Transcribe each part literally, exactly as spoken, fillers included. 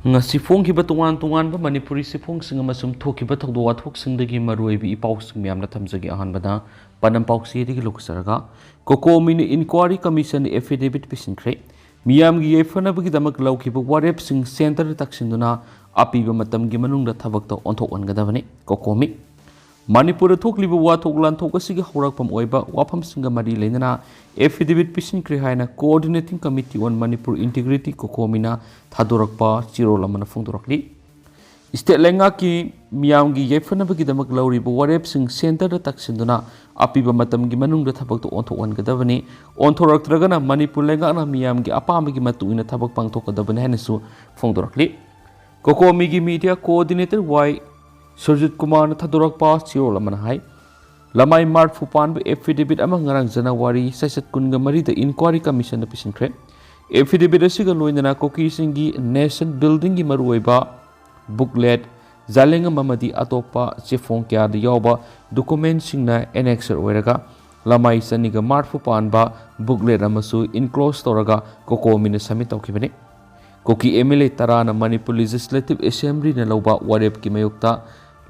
ꯉꯁꯤ ꯐꯣꯡꯈꯤꯕ ꯇꯣꯉꯥꯟ ꯇꯣꯉꯥꯟꯕ ꯃꯅꯤꯄꯨꯔꯤ ꯆꯦꯐꯣꯡꯁꯤꯡ ꯑꯃꯁꯨꯡ ꯊꯣꯛꯈꯤꯕ ꯊꯧꯗꯣꯛ ꯋꯥꯊꯣꯛꯁꯤꯡꯗꯒꯤ ꯃꯔꯨꯑꯣꯏꯕ ꯏꯄꯥꯎꯁꯤꯡ ꯃꯌꯥꯝꯅ ꯊꯝꯖꯒꯦ꯫ ꯑꯍꯥꯟꯕꯗ ꯄꯥꯟꯗꯝ ꯄꯥꯎꯆꯦꯗꯒꯤ ꯂꯧꯖꯔꯒ, ꯀꯣꯀꯣꯃꯤꯅ ꯏꯟꯀ꯭ꯋꯥꯔꯤ ꯀꯃꯤꯁꯟꯗ ꯑꯦꯐꯤꯗꯦꯕꯤꯠ ꯄꯤꯁꯤꯟꯈ꯭ꯔꯦ꯫ ꯃꯤꯌꯥꯝꯒꯤ ꯌꯥꯏꯐꯅꯕꯒꯤꯗꯃꯛ ꯂꯧꯈꯤꯕ ꯋꯥꯔꯦꯞꯁꯤꯡ ꯁꯦꯟꯇꯔꯗ ꯇꯛꯁꯤꯟꯗꯨꯅ ꯑꯄꯤꯕ ꯃꯇꯝꯒꯤ ꯃꯅꯨꯡꯗ ꯊꯕꯛꯇ ꯑꯣꯟꯊꯣꯛꯍꯟꯒꯗꯕꯅꯤ꯫ ꯀꯣꯀꯣꯃꯤ꯫ ꯃꯅꯤꯄꯨꯔꯗ ꯊꯣꯛꯂꯤꯕ ꯋꯥꯊꯣꯛ ꯂꯥꯟꯊꯣꯛ ꯑꯁꯤꯒꯤ ꯍꯧꯔꯛꯐꯝ ꯑꯣꯏꯕ ꯋꯥꯐꯝꯁꯤꯡꯒ ꯃꯔꯤ ꯂꯩꯅꯅ ꯑꯦꯐꯤꯗꯦꯕꯤꯠ ꯄꯤꯁꯤꯟꯈ꯭ꯔꯦ ꯍꯥꯏꯅ Coordinating Committee on Manipur Integrity, ꯀꯣꯀꯣꯃꯤꯅ ꯊꯥꯗꯣꯔꯛꯄ ꯆꯦꯔꯣꯜ ꯑꯃꯅ ꯐꯣꯡꯗꯣꯔꯛꯂꯤ꯫ ꯁ꯭ꯇꯦꯠ ꯂꯩꯉꯥꯛꯀꯤ ꯃꯤꯌꯥꯝꯒꯤ ꯌꯥꯏꯐꯅꯕꯒꯤꯗꯃꯛ ꯂꯧꯔꯤꯕ ꯋꯥꯔꯦꯞꯁꯤꯡ ꯁꯦꯟꯇꯔꯗ ꯇꯛꯁꯤꯟꯗꯨꯅ ꯑꯄꯤꯕ ꯃꯇꯝꯒꯤ ꯃꯅꯨꯡꯗ ꯊꯕꯛꯇ ꯑꯣꯟꯊꯣꯛꯍꯟꯒꯗꯕꯅꯤ꯫ ꯑꯣꯟꯊꯣꯔꯛꯇ꯭ꯔꯒꯅ ꯃꯅꯤꯄꯨꯔ ꯂꯩꯉꯥꯛꯅ ꯃꯤꯌꯥꯝꯒꯤ ꯑꯄꯥꯝꯕꯒꯤ ꯃꯇꯨꯡ ꯏꯟꯅ ꯊꯕꯛ ꯄꯥꯡꯊꯣꯛꯀꯗꯕꯅꯤ ꯍꯥꯏꯅꯁꯨ ꯐꯣꯡꯗꯣꯔꯛꯂꯤ꯫ ꯀꯣꯀꯣꯃꯤꯒꯤ media coordinator ꯋꯥꯏ ꯁꯨꯔꯖꯤꯠ ꯀꯨꯃꯥꯔꯅ ꯊꯥꯗꯣꯔꯛꯄ ꯆꯦꯔꯣꯜ ꯑꯃꯅ ꯍꯥꯏ, ꯂꯃꯥꯏ ꯃꯥꯔꯐꯨ ꯄꯥꯟꯕ ꯑꯦꯐꯤꯗꯦꯕꯤꯠ ꯑꯃ ꯉꯔꯥꯡ ꯖꯅꯋꯥꯔꯤ ꯆꯩꯆꯠ ꯀꯨꯟꯒ ꯃꯔꯤꯗ ꯏꯟꯀ꯭ꯋꯥꯔꯤ ꯀꯃꯤꯁꯟꯗ ꯄꯤꯁꯤꯟꯈ꯭ꯔꯦ꯫ ꯑꯦꯐꯤꯗꯦꯕꯤꯠ ꯑꯁꯤꯒ ꯂꯣꯏꯅꯅ ꯀꯨꯀꯤꯁꯤꯡꯒꯤ ꯅꯦꯁꯟ ꯕꯤꯜꯗꯤꯡꯒꯤ ꯃꯔꯨꯑꯣꯏꯕ ꯕꯨꯛꯂꯦꯠ, ꯖꯥꯂꯦꯡꯉꯝ ꯑꯃꯗꯤ ꯑꯇꯣꯞꯄ ꯆꯦꯐꯣꯡ ꯀꯌꯥꯗ ꯌꯥꯎꯕ ꯗꯣꯀꯨꯃꯦꯟꯁꯤꯡꯅ ꯑꯦꯅꯦꯛꯁꯔ ꯑꯣꯏꯔꯒ ꯂꯃꯥꯏ ꯆꯅꯤꯒ ꯃꯥꯔꯐꯨ ꯄꯥꯟꯕ ꯕꯨꯛꯂꯦꯠ ꯑꯃꯁꯨ ꯏꯟꯀ꯭ꯂꯣꯖ ꯇꯧꯔꯒ ꯀꯣꯀꯣꯃꯤꯅ ꯁꯕꯃꯤꯠ ꯇꯧꯈꯤꯕꯅꯤ꯫ ꯀꯨꯀꯤ ꯑꯦꯝ ꯑꯦꯜ ꯑꯦ ꯇꯔꯥꯅ ꯃꯅꯤꯄꯨꯔ ꯂꯦꯖꯤꯁꯂꯦꯇꯤꯚ ꯑꯦꯁꯦꯝꯕ꯭ꯂꯤꯅ ꯂꯧꯕ ꯋꯥꯔꯦꯞꯀꯤ ꯃꯥꯌꯣꯛꯇ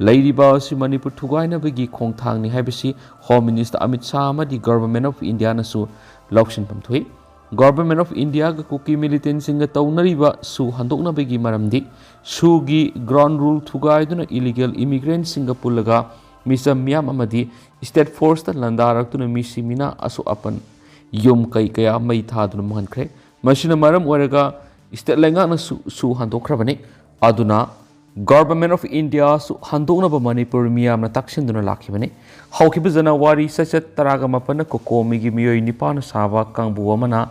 ꯂꯩꯔꯤꯕ ꯑꯁꯤ ꯃꯅꯤꯄꯨꯔ ꯊꯨꯒꯥꯏꯅꯕꯒꯤ ꯈꯣꯡꯊꯥꯡꯅꯤ ꯍꯥꯏꯕꯁꯤ ꯍꯣꯝ ꯃꯤꯅꯤꯁꯇꯔ ꯑꯃꯤꯠ ꯁꯥꯍ ꯑꯃꯗꯤ ꯒꯚꯔꯟꯃꯦꯟꯠ ꯑꯣꯐ ꯏꯟꯗꯤꯌꯥꯅꯁꯨ ꯂꯧꯁꯤꯟꯐꯝ ꯊꯣꯛꯏ꯫ ꯒꯚꯔꯟꯃꯦꯟꯠ ꯑꯣꯐ ꯏꯟꯗꯤꯌꯥꯒ ꯀꯨꯀꯤ ꯃꯤꯂꯤꯇꯦꯟꯠꯁꯤꯡꯒ ꯇꯧꯅꯔꯤꯕ ꯁꯨ ꯍꯟꯗꯣꯛꯅꯕꯒꯤ ꯃꯔꯝꯗꯤ ꯁꯨꯒꯤ ꯒ꯭ꯔꯥꯎꯟ ꯔꯨꯜ ꯊꯨꯒꯥꯏꯗꯨꯅ ꯏꯂꯤꯒꯦꯜ ꯏꯃꯤꯒ꯭ꯔꯦꯟꯠꯁꯤꯡꯒ ꯄꯨꯜꯂꯒ ꯃꯤꯆꯝ ꯃꯤꯌꯥꯝ ꯑꯃꯗꯤ ꯁ꯭ꯇꯦꯠ ꯐꯣꯔꯁꯇ ꯂꯥꯟꯗꯥꯔꯛꯇꯨꯅ ꯃꯤꯁꯤ ꯃꯤꯅꯥ ꯑꯁꯣꯛ ꯑꯄꯟ, ꯌꯨꯝ ꯀꯩ ꯀꯌꯥ ꯃꯩ ꯊꯥꯗꯨꯅ ꯃꯨꯍꯟꯈ꯭ꯔꯦ꯫ ꯃꯁꯤꯅ ꯃꯔꯝ ꯑꯣꯏꯔꯒ ꯁ꯭ꯇꯦꯠ ꯂꯩꯉꯥꯛꯅꯁꯨ ꯁꯨ ꯍꯟꯗꯣꯛꯈ꯭ꯔꯕꯅꯤ꯫ ꯑꯗꯨꯅ ꯒꯚꯔꯟꯃꯦꯟꯠ ꯑꯣꯐ ꯏꯟꯗꯤꯌꯥꯁꯨ ꯍꯟꯗꯣꯛꯅꯕ ꯃꯅꯤꯄꯨꯔ ꯃꯤꯌꯥꯝꯅ ꯇꯛꯁꯤꯟꯗꯨꯅ ꯂꯥꯛꯈꯤꯕꯅꯤ꯫ ꯍꯧꯈꯤꯕ ꯖꯅꯋꯥꯔꯤ ꯆꯩꯆꯠ ꯇꯔꯥꯒ ꯃꯥꯄꯟꯗ ꯀꯣꯀꯣꯃꯤꯒꯤ ꯃꯤꯑꯣꯏ ꯅꯤꯄꯥꯟꯅ ꯁꯥꯕ ꯀꯥꯡꯕꯨ ꯑꯃꯅ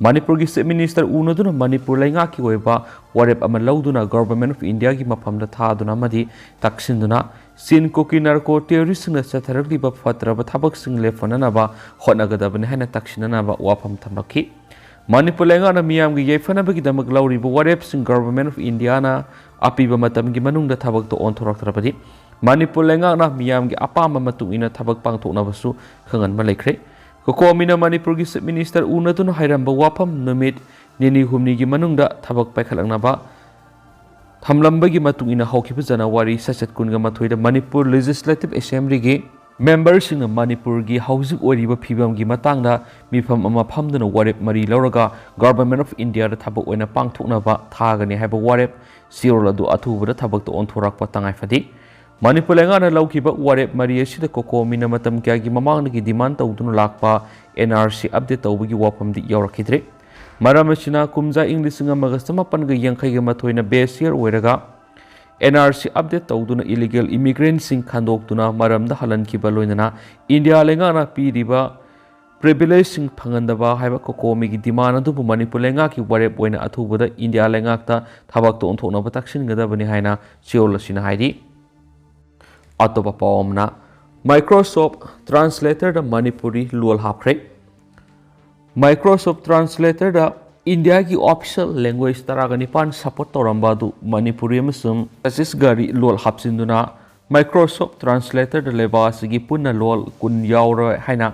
ꯃꯅꯤꯄꯨꯔꯒꯤ ꯆꯤꯐ ꯃꯤꯅꯤꯁꯇꯔ ꯎꯅꯗꯨꯅ ꯃꯅꯤꯄꯨꯔ ꯂꯩꯉꯥꯛꯀꯤ ꯑꯣꯏꯕ ꯋꯥꯔꯦꯞ ꯑꯃ ꯂꯧꯗꯨꯅ ꯒꯚꯔꯟꯃꯦꯟꯠ ꯑꯣꯐ ꯏꯟꯗꯤꯌꯥꯒꯤ ꯃꯐꯝꯗ ꯊꯥꯗꯨꯅ ꯑꯃꯗꯤ ꯇꯛꯁꯤꯟꯗꯨꯅ ꯆꯤꯟ ꯀꯨꯀꯤ ꯅꯥꯔꯀꯣ ꯇꯦꯔꯣꯔꯤꯁ꯭ꯠꯁꯤꯡꯅ ꯆꯠꯊꯔꯛꯂꯤꯕ ꯐꯠꯇ꯭ꯔꯕ ꯊꯕꯛꯁꯤꯡ ꯂꯦꯞꯍꯟꯅꯅꯕ ꯍꯣꯠꯅꯒꯗꯕꯅꯤ ꯍꯥꯏꯅ ꯇꯛꯁꯤꯟꯅꯅꯕ ꯋꯥꯐꯝ ꯊꯝꯂꯛꯈꯤ꯫ ꯃꯅꯤꯄꯨꯔ ꯂꯩꯉꯥꯛꯅ ꯃꯤꯌꯥꯝꯒꯤ ꯌꯥꯏꯐꯅꯕꯒꯤꯗꯃꯛ ꯂꯧꯔꯤꯕ ꯋꯥꯔꯦꯞꯁꯤꯡ ꯒꯚꯔꯟꯃꯦꯟꯠ ꯑꯣꯐ ꯏꯟꯗꯤꯌꯥꯅ ꯑꯄꯤꯕ ꯃꯇꯝꯒꯤ ꯃꯅꯨꯡꯗ ꯊꯕꯛꯇ ꯑꯣꯟꯊꯣꯔꯛꯇ꯭ꯔꯕꯗꯤ ꯃꯅꯤꯄꯨꯔ ꯂꯩꯉꯥꯛꯅ ꯃꯤꯌꯥꯝꯒꯤ ꯑꯄꯥꯝꯕ ꯃꯇꯨꯡ ꯏꯟꯅ ꯊꯕꯛ ꯄꯥꯡꯊꯣꯛꯅꯕꯁꯨ ꯈꯪꯍꯟꯕ ꯂꯩꯈ꯭ꯔꯦ꯫ ꯀꯣꯀꯣꯃꯤꯅ ꯃꯅꯤꯄꯨꯔꯒꯤ ꯆꯤꯐ ꯃꯤꯅꯤꯁꯇꯔ ꯎꯅꯗꯨꯅ ꯍꯥꯏꯔꯝꯕ ꯋꯥꯐꯝ ꯅꯨꯃꯤꯠ ꯅꯤꯅꯤ ꯍꯨꯝꯅꯤꯒꯤ ꯃꯅꯨꯡꯗ ꯊꯕꯛ ꯄꯥꯏꯈꯠꯂꯛꯅꯕ ꯊꯝꯂꯝꯕꯒꯤ ꯃꯇꯨꯡ ꯏꯟꯅ, ꯍꯧꯈꯤꯕ ꯖꯅꯋꯥꯔꯤ ꯁꯆꯦꯠ ꯀꯨꯟꯒ ꯃꯥꯊꯣꯏꯗ ꯃꯅꯤꯄꯨꯔ Legislative Assemblyꯒꯤ memberꯁꯤꯡꯅ ꯃꯅꯤꯄꯨꯔꯒꯤ ꯍꯧꯖꯤꯛ ꯑꯣꯏꯔꯤꯕ ꯐꯤꯕꯝꯒꯤ ꯃꯇꯥꯡꯗ ꯃꯤꯐꯝ ꯑꯃ ꯐꯝꯗꯨꯅ ꯋꯥꯔꯦꯞ ꯃꯔꯤ ꯂꯧꯔꯒ Government of Indiaꯗ ꯊꯕꯛ ꯑꯣꯏꯅ ꯄꯥꯡꯊꯣꯛꯅꯕ ꯊꯥꯒꯅꯤ ꯍꯥꯏꯕ ꯋꯥꯔꯦꯞ ꯆꯦꯔꯣꯜ ꯑꯗꯨ ꯑꯊꯨꯕꯗ ꯊꯕꯛꯇ ꯑꯣꯟꯊꯣꯔꯛꯄ ꯇꯉꯥꯏ ꯐꯗꯦ꯫ ꯃꯅꯤꯄꯨꯔ ꯂꯩꯉꯥꯛꯅ ꯂꯧꯈꯤꯕ ꯋꯥꯔꯦꯞ ꯃꯔꯤ ꯑꯁꯤꯗ COCOMIꯅ ꯃꯇꯝ ꯀꯌꯥꯒꯤ ꯃꯃꯥꯡꯗꯒꯤ demand ꯇꯧꯗꯨꯅ ꯂꯥꯛꯄ NRC update ꯇꯧꯕꯒꯤ ꯋꯥꯐꯝꯗꯤ ꯌꯥꯎꯔꯛꯈꯤꯗ꯭ꯔꯦ꯫ ꯃꯔꯝ ꯑꯁꯤꯅ, ꯀꯨꯝꯖꯥ ꯏꯪ ꯂꯤꯁꯤꯡ ꯑꯃꯒ ꯆꯃꯥꯄꯟꯒ ꯌꯥꯡꯈꯩꯒ ꯃꯥꯊꯣꯏꯅ base year ꯑꯣꯏꯔꯒ NRC update ꯇꯧꯗꯨꯅ illegal immigrantꯁꯤꯡ ꯈꯟꯗꯣꯛꯇꯨꯅ ꯃꯔꯝꯗ ꯍꯜꯍꯟꯈꯤꯕ, ꯂꯣꯏꯅꯅ ꯏꯟꯗꯤꯌꯥ ꯂꯩꯉꯥꯛꯅ ꯄꯤꯔꯤꯕ privilegeꯁꯤꯡ ꯐꯪꯍꯟꯗꯕ ꯍꯥꯏꯕ COCOMIꯒꯤ demand ꯑꯗꯨꯕꯨ ꯃꯅꯤꯄꯨꯔ ꯂꯩꯉꯥꯛꯀꯤ ꯋꯥꯔꯦꯞ ꯑꯣꯏꯅ ꯑꯊꯨꯕꯗ ꯏꯟꯗꯤꯌꯥ ꯂꯩꯉꯥꯛꯇ ꯊꯕꯛꯇ ꯑꯣꯟꯊꯣꯛꯅꯕ ꯇꯛꯁꯤꯟꯒꯗꯕꯅꯤ ꯍꯥꯏꯅ ꯆꯦꯔꯣꯜ ꯑꯁꯤꯅ ꯍꯥꯏꯔꯤ꯫ ꯑꯇꯣꯞꯄ ꯄꯥꯎ ꯑꯃꯅ, Microsoft Translatorꯗ ꯃꯅꯤꯄꯨꯔꯤ ꯂꯣꯜ ꯍꯥꯞꯈ꯭ꯔꯦ꯫ Microsoft Translatorꯗ ꯏꯟꯗꯤꯌꯥꯒꯤ official language ꯇꯔꯥꯒ ꯅꯤꯄꯥꯟ support ꯇꯧꯔꯝꯕ ꯑꯗꯨ ꯃꯅꯤꯄꯨꯔꯤ ꯑꯃꯁꯨꯡ ꯆꯇꯤꯁꯒꯔꯤ ꯂꯣꯜ ꯍꯥꯞꯆꯤꯟꯗꯨꯅ Microsoft Translatorꯗ ꯂꯩꯕꯥꯛ ꯑꯁꯤꯒꯤ ꯄꯨꯟꯅ ꯂꯣꯜ ꯀꯨꯟ ꯌꯥꯎꯔꯣꯏ ꯍꯥꯏꯅ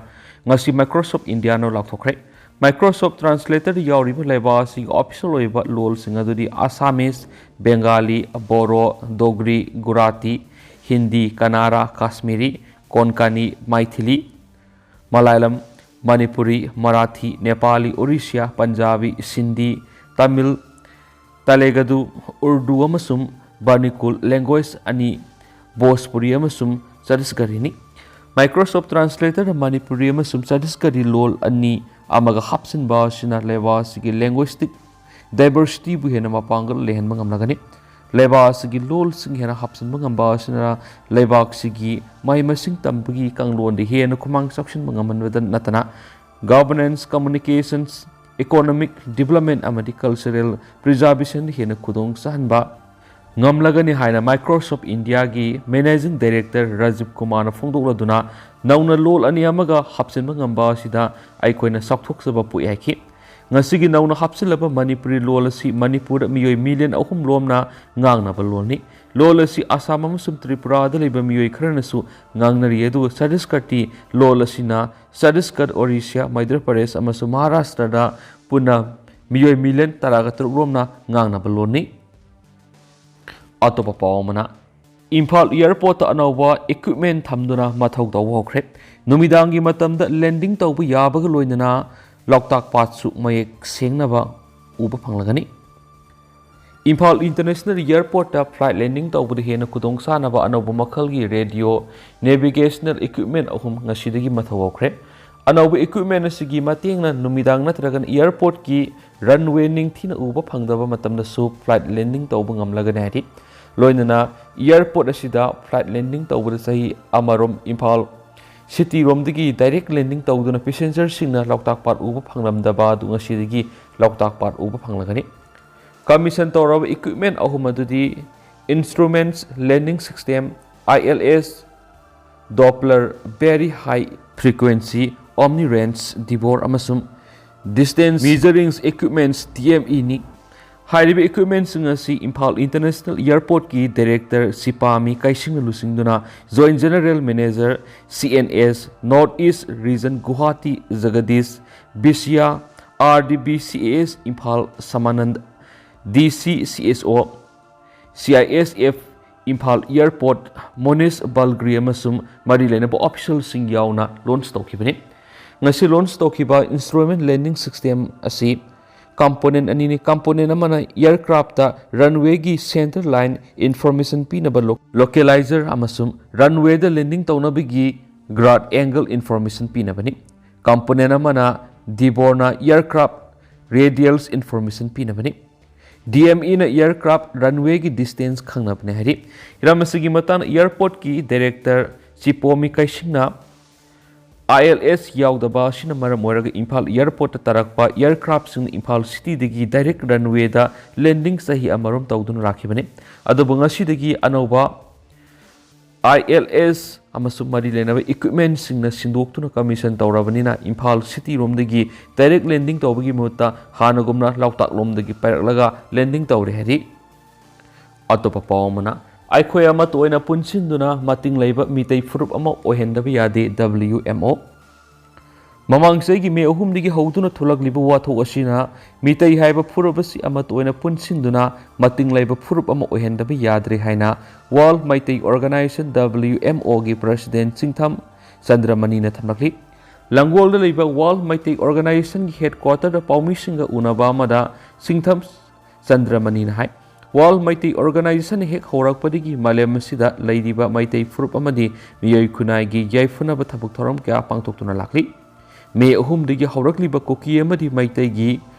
ꯉꯁꯤ Microsoft Indiaꯅ ꯂꯥꯎꯊꯣꯛꯈ꯭ꯔꯦ꯫ Microsoft Translatorꯗ ꯌꯥꯎꯔꯤꯕ ꯂꯩꯕꯥꯛ ꯑꯁꯤꯒꯤ official ꯑꯣꯏꯕ ꯂꯣꯜꯁꯤꯡ ꯑꯗꯨꯗꯤ Assamese, Bengali, Boro, Dogri, Gurati, Hindi, Kannada, Kashmiri, Konkani, Maithili, Malayalam, Manipuri, Marathi, Nepali, Orissa, Punjabi, Sindhi, Tamil, Telugu, Urdu ꯑꯃꯁꯨꯡ Vernacular language ꯑꯅꯤ, Bhojpuri ꯑꯃꯁꯨꯡ ꯆꯇꯤꯁꯒꯔꯤꯅꯤ꯫ Microsoft Translatorꯗ ꯃꯅꯤꯄꯨꯔꯤ ꯑꯃꯁꯨꯡ ꯆꯇꯤꯁꯒꯔꯤ ꯂꯣꯜ ꯑꯅꯤ ꯑꯃꯒ ꯍꯥꯞꯆꯤꯟꯕ ꯑꯁꯤꯅ ꯂꯩꯕꯥꯛ ꯑꯁꯤꯒꯤ linguistic diversityꯕꯨ ꯍꯦꯟꯅ ꯃꯄꯥꯡꯒꯜ ꯂꯩꯍꯟꯕ ꯉꯝꯂꯒꯅꯤ꯫ ꯂꯩꯕꯥꯛ ꯑꯁꯤꯒꯤ ꯂꯣꯜꯁꯤꯡ ꯍꯦꯟꯅ ꯍꯥꯞꯆꯤꯟꯕ ꯉꯝꯕ ꯑꯁꯤꯅ ꯂꯩꯕꯥꯛꯁꯤꯒꯤ ꯃꯍꯩ ꯃꯁꯤꯡ ꯇꯝꯕꯒꯤ ꯀꯥꯡꯂꯣꯟꯗ ꯍꯦꯟꯅ ꯈꯨꯃꯥꯡ ꯆꯥꯎꯁꯤꯟꯕ ꯉꯝꯍꯟꯕꯗ ꯅꯠꯇꯅ, governance, communications, economic development ꯑꯃꯗꯤ cultural preservationꯗ ꯍꯦꯟꯅ ꯈꯨꯗꯣꯡ ꯆꯥꯍꯟꯕ ꯉꯝꯂꯒꯅꯤ ꯍꯥꯏꯅ Microsoft Indiaꯒꯤ Managing Director ꯔꯥꯖꯤꯕ ꯀꯨꯃꯥꯔꯅ ꯐꯣꯡꯗꯣꯛꯂꯗꯨꯅ, ꯅꯧꯅ ꯂꯣꯜ ꯑꯅꯤ ꯑꯃꯒ ꯍꯥꯞꯆꯤꯟꯕ ꯉꯝꯕ ꯑꯁꯤꯗ ꯑꯩꯈꯣꯏꯅ ꯆꯥꯎꯊꯣꯛꯆꯕ ꯄꯣꯛꯏ ꯍꯥꯏꯈꯤ꯫ ꯉꯁꯤꯒꯤ ꯅꯧꯅ ꯍꯥꯞꯆꯤꯜꯂꯕ ꯃꯅꯤꯄꯨꯔꯤ ꯂꯣꯜ ꯑꯁꯤ ꯃꯅꯤꯄꯨꯔꯗ ꯃꯤꯑꯣꯏ million ꯑꯍꯨꯝ ꯂꯣꯝꯅ ꯉꯥꯡꯅꯕ ꯂꯣꯜꯅꯤ꯫ ꯂꯣꯜ ꯑꯁꯤ ꯑꯁꯥꯝ ꯑꯃꯁꯨꯡ ꯇ꯭ꯔꯤꯄꯨꯔꯥꯗ ꯂꯩꯕ ꯃꯤꯑꯣꯏ ꯈꯔꯅꯁꯨ ꯉꯥꯡꯅꯔꯤ, ꯑꯗꯨꯒ ꯆꯇꯤꯁꯒꯔꯤ ꯂꯣꯜ ꯑꯁꯤꯅ ꯆꯇꯤꯁꯒꯔ, ꯑꯣꯔꯤꯁꯥ, ꯃꯙ꯭ꯌ ꯄ꯭ꯔꯗꯦꯁ ꯑꯃꯁꯨꯡ ꯃꯍꯥꯔꯥꯁꯇ꯭ꯔꯗ ꯄꯨꯟꯅ ꯃꯤꯑꯣꯏ million ꯇꯔꯥꯒ ꯇꯔꯨꯛ ꯂꯣꯝꯅ ꯉꯥꯡꯅꯕ ꯂꯣꯜꯅꯤ꯫ ꯑꯇꯣꯞꯄ ꯄꯥꯎ ꯑꯃꯅ, ꯏꯝꯐꯥꯜ ꯑꯦꯌꯔꯄꯣꯔꯠꯇ ꯑꯅꯧꯕ ꯏꯀ꯭ꯋꯤꯞꯃꯦꯟ ꯊꯝꯗꯨꯅ ꯃꯊꯧ ꯇꯧꯕ ꯍꯧꯈ꯭ꯔꯦ꯫ ꯅꯨꯃꯤꯗꯥꯡꯒꯤ ꯃꯇꯝꯗ ꯂꯦꯟꯗꯤꯡ ꯇꯧꯕ ꯌꯥꯕꯒ ꯂꯣꯏꯅꯅ ꯂꯣꯛꯇꯥꯛ ꯄꯥꯠꯁꯨ ꯃꯌꯦꯛ ꯁꯦꯡꯅꯕ ꯎꯕ ꯐꯪꯂꯒꯅꯤ꯫ ꯏꯝꯐꯥꯜ ꯏꯟꯇꯔꯅꯦꯁꯅꯦꯜ ꯑꯦꯌꯔꯄꯣꯔꯠꯇ ꯐ꯭ꯂꯥꯏꯠ ꯂꯦꯟꯗꯤꯡ ꯇꯧꯕꯗ ꯍꯦꯟꯅ ꯈꯨꯗꯣꯡꯆꯥꯅꯕ ꯑꯅꯧꯕ ꯃꯈꯜꯒꯤ ꯔꯦꯗꯤꯑꯣ ꯅꯦꯚꯤꯒꯦꯁꯅꯦꯜ ꯏꯀ꯭ꯋꯤꯞꯃꯦꯟ ꯑꯍꯨꯝ ꯉꯁꯤꯗꯒꯤ ꯃꯊꯧ ꯍꯧꯈ꯭ꯔꯦ꯫ ꯑꯅꯧꯕ ꯏꯀ꯭ꯋꯤꯞꯃꯦꯟ ꯑꯁꯤꯒꯤ ꯃꯇꯦꯡꯅ ꯅꯨꯃꯤꯗꯥꯡ ꯅꯠꯇ꯭ꯔꯒꯅ ꯑꯦꯌꯔꯄꯣꯔꯠꯀꯤ ꯔꯟꯋꯦ ꯅꯤꯡꯊꯤꯅ ꯎꯕ ꯐꯪꯗꯕ ꯃꯇꯝꯗꯁꯨ ꯐ꯭ꯂꯥꯏꯠ ꯂꯦꯟꯗꯤꯡ ꯇꯧꯕ ꯉꯝꯂꯒꯅꯤ ꯍꯥꯏꯔꯤ꯫ ꯂꯣꯏꯅꯅ ꯑꯦꯌꯔꯄꯣꯔꯠ ꯑꯁꯤꯗ ꯐ꯭ꯂꯥꯏꯠ ꯂꯦꯟꯗꯤꯡ ꯇꯧꯕꯗ ꯆꯍꯤ ꯑꯃꯔꯣꯝ ꯏꯝꯐꯥꯜ ꯁꯤꯇꯤꯔꯣꯝꯗꯒꯤ ꯗꯥꯏꯔꯦꯛ ꯂꯦꯟꯗꯤꯡ ꯇꯧꯗꯨꯅ ꯄꯦꯁꯦꯟꯖꯔꯁꯤꯡꯅ ꯂꯣꯛꯇꯥꯛ ꯄꯥꯠ ꯎꯕ ꯐꯪꯂꯝꯗꯕ ꯑꯗꯨ ꯉꯁꯤꯗꯒꯤ ꯂꯣꯛꯇꯥꯛ ꯄꯥꯠ ꯎꯕ ꯐꯪꯂꯒꯅꯤ꯫ ꯀꯃꯤꯁꯟ ꯇꯧꯔꯕ ꯏꯀ꯭ꯋꯤꯞꯃꯦꯟ ꯑꯍꯨꯝ ꯑꯗꯨꯗꯤ Instruments Landing System, I L S, Doppler, Very High Frequency, Omni Range, ꯗꯤꯕꯣꯔ ꯑꯃꯁꯨꯡ Distance Measuring Equipments, D M ꯏꯅꯤ꯫ ꯍꯥꯏꯔꯤꯕ ꯏꯀ꯭ꯋꯤꯞꯃꯦꯟꯁꯤꯡ ꯑꯁꯤ ꯏꯝꯐꯥꯜ ꯏꯟꯇꯔꯅꯦꯁꯅꯦꯜ ꯑꯦꯌꯔꯄꯣꯔꯠꯀꯤ ꯗꯥꯏꯔꯦꯛꯇꯔ ꯁꯤꯄꯥꯃꯤ ꯀꯩꯁꯤꯡꯅ ꯂꯨꯆꯤꯡꯗꯨꯅ joint general manager, C N S, north east region Guwahati Jagadish Bisiya, R D B C A ꯑꯦꯁ ꯏꯝꯐꯥꯜ ꯁꯃꯥꯅꯟꯗ, ꯗꯤ ꯁꯤ ꯁꯤ S O, C I S F Imphal airport Monish Balgri ꯑꯃꯁꯨꯡ ꯃꯔꯤ ꯂꯩꯅꯕ ꯑꯣꯐꯤꯁꯤꯌꯦꯜꯁꯤꯡ ꯌꯥꯎꯅ ꯂꯣꯟꯆ ꯇꯧꯈꯤꯕꯅꯤ꯫ ꯉꯁꯤ ꯂꯣꯟꯆ ꯇꯧꯈꯤꯕ ꯏꯟꯁꯇ꯭ꯔꯨꯃꯦꯟ ꯂꯦꯟꯗꯤꯡ ꯁꯤꯁꯇꯦꯝ ꯑꯁꯤ ꯀꯝꯄꯣꯅꯦꯟ ꯑꯅꯤꯅꯤ꯫ ꯀꯝꯄꯣꯅꯦꯟ ꯑꯃꯅ ꯑꯦꯌꯔꯀ꯭ꯔꯥꯐꯇ ꯔꯟꯋꯦꯒꯤ ꯁꯦꯟꯇꯔ ꯂꯥꯏꯟ ꯏꯟꯐꯣꯔꯃꯦꯁꯟ ꯄꯤꯅꯕ ꯂꯣꯀꯦꯂꯥꯏꯖꯔ ꯑꯃꯁꯨꯡ ꯔꯟꯋꯦꯗ ꯂꯦꯟꯗꯤꯡ ꯇꯧꯅꯕꯒꯤ ꯒ꯭ꯔꯥꯗ ꯑꯦꯡꯒꯜ ꯏꯟꯐꯣꯔꯃꯦꯁꯟ ꯄꯤꯅꯕꯅꯤ꯫ ꯀꯝꯄꯣꯅꯦꯟ ꯑꯃꯅ ꯗꯤꯕꯣꯔꯅ ꯑꯦꯌꯔꯀ꯭ꯔꯥꯐ ꯔꯦꯗꯤꯌꯦꯜꯁ ꯏꯟꯐꯣꯔꯃꯦꯁꯟ ꯄꯤꯅꯕꯅꯤ꯫ ꯗꯤ ꯑꯦꯝ ꯏꯅ ꯑꯦꯌꯔꯀ꯭ꯔꯥꯐ ꯔꯟꯋꯦꯒꯤ ꯗꯤꯁꯇꯦꯟꯁ ꯈꯪꯅꯕꯅꯤ ꯍꯥꯏꯔꯤ꯫ ꯍꯤꯔꯝ ꯑꯁꯤꯒꯤ ꯃꯇꯥꯡꯗ ꯑꯦꯌꯔꯄꯣꯔꯠꯀꯤ ꯗꯥꯏꯔꯦꯛꯇꯔ ꯆꯤꯄꯣꯃꯤ ꯀꯩꯁꯤꯡꯅ ꯑꯥꯏ ꯑꯦꯜ ꯑꯦꯁ ꯌꯥꯎꯗꯕ ꯑꯁꯤꯅ ꯃꯔꯝ ꯑꯣꯏꯔꯒ ꯏꯝꯐꯥꯜ ꯑꯦꯌꯔꯄꯣꯔꯠꯇ ꯇꯥꯔꯛꯄ ꯑꯦꯌꯔꯀ꯭ꯔꯥꯐꯁꯤꯡꯅ ꯏꯝꯐꯥꯜ ꯁꯤꯇꯤꯗꯒꯤ ꯗꯥꯏꯔꯦꯛ ꯔꯟꯋꯦꯗ ꯂꯦꯟꯗꯤꯡ ꯆꯍꯤ ꯑꯃꯔꯣꯝ ꯇꯧꯗꯨꯅ ꯂꯥꯛꯈꯤꯕꯅꯤ꯫ ꯑꯗꯨꯕꯨ ꯉꯁꯤꯗꯒꯤ ꯑꯅꯧꯕ ꯑꯥꯏ ꯑꯦꯜ ꯑꯦꯁ ꯑꯃꯁꯨꯡ ꯃꯔꯤ ꯂꯩꯅꯕ ꯏꯀ꯭ꯋꯤꯞꯃꯦꯟꯁꯤꯡꯅ ꯁꯤꯟꯗꯣꯛꯇꯨꯅ ꯀꯃꯤꯁꯟ ꯇꯧꯔꯕꯅꯤꯅ ꯏꯝꯐꯥꯜ ꯁꯤꯇꯤꯔꯣꯝꯗꯒꯤ ꯗꯥꯏꯔꯦꯛ ꯂꯦꯟꯗꯤꯡ ꯇꯧꯕꯒꯤ ꯃꯍꯨꯠꯇ ꯍꯥꯟꯅꯒꯨꯝꯅ ꯂꯣꯛꯇꯥꯛꯂꯣꯝꯗꯒꯤ ꯄꯥꯏꯔꯛꯂꯒ ꯂꯦꯟꯗꯤꯡ ꯇꯧꯔꯦ ꯍꯥꯏꯔꯤ꯫ ꯑꯇꯣꯞꯄ ꯄꯥꯎ ꯑꯃꯅ, ꯑꯩꯈꯣꯏ ꯑꯃꯠꯇ ꯑꯣꯏꯅ ꯄꯨꯟꯁꯤꯟꯗꯨꯅ ꯃꯇꯤꯡ ꯂꯩꯕ ꯃꯤꯇꯩ ꯐꯨꯔꯨꯞ ꯑꯃ ꯑꯣꯏꯍꯟꯗꯕ ꯌꯥꯗꯦ, ꯗꯕ꯭ꯂꯤꯌꯨ ꯑꯦꯝ ꯑꯣ꯫ ꯃꯃꯥꯡ ꯆꯍꯤꯒꯤ ꯃꯦ ꯑꯍꯨꯝꯗꯒꯤ ꯍꯧꯗꯨꯅ ꯊꯣꯛꯂꯛꯂꯤꯕ ꯋꯥꯊꯣꯛ ꯑꯁꯤꯅ ꯃꯤꯇꯩ ꯍꯥꯏꯕ ꯐꯨꯔꯨꯞ ꯑꯁꯤ ꯑꯃꯠꯇ ꯑꯣꯏꯅ ꯄꯨꯟꯁꯤꯟꯗꯨꯅ ꯃꯇꯤꯡ ꯂꯩꯕ ꯐꯨꯔꯨꯞ ꯑꯃ ꯑꯣꯏꯍꯟꯗꯕ ꯌꯥꯗ꯭ꯔꯦ ꯍꯥꯏꯅ World Meitei Organization, W M O, ꯒꯤ President ꯆꯤꯡꯊꯝ ꯆꯟꯗ꯭ꯔꯃꯅꯤꯅ ꯊꯝꯂꯛꯂꯤ꯫ ꯂꯥꯡꯒꯣꯜꯗ ꯂꯩꯕ World ꯃꯩꯇꯩ Organization ꯒꯤ headquarter ꯗ ꯄꯥꯎꯃꯤꯁꯤꯡꯒ ꯎꯅꯕ ꯑꯃꯗ ꯆꯤꯡꯊꯝ ꯆꯟꯗ꯭ꯔꯃꯅꯤꯅ ꯍꯥꯏ, World ꯃꯩꯇꯩ Organization ꯅ ꯍꯦꯛ ꯍꯧꯔꯛꯄꯗꯒꯤ ꯃꯥꯂꯦꯝ ꯑꯁꯤꯗ ꯂꯩꯔꯤꯕ ꯃꯩꯇꯩ ꯐꯨꯔꯨꯞ ꯑꯃꯗꯤ ꯃꯤꯑꯣꯏ ꯈꯨꯟꯅꯥꯏꯒꯤ ꯌꯥꯏꯐꯅꯕ ꯊꯕꯛ ꯊꯧꯔꯝ ꯀꯌꯥ ꯄꯥꯡꯊꯣꯛꯇꯨꯅ ꯂꯥꯛꯂꯤ꯫ ꯃꯦ ꯑꯍꯨꯝꯗꯒꯤ ꯍꯧꯔꯛꯂꯤꯕ ꯀꯨꯀꯤ ꯑꯃꯗꯤ ꯃꯩꯇꯩꯒꯤ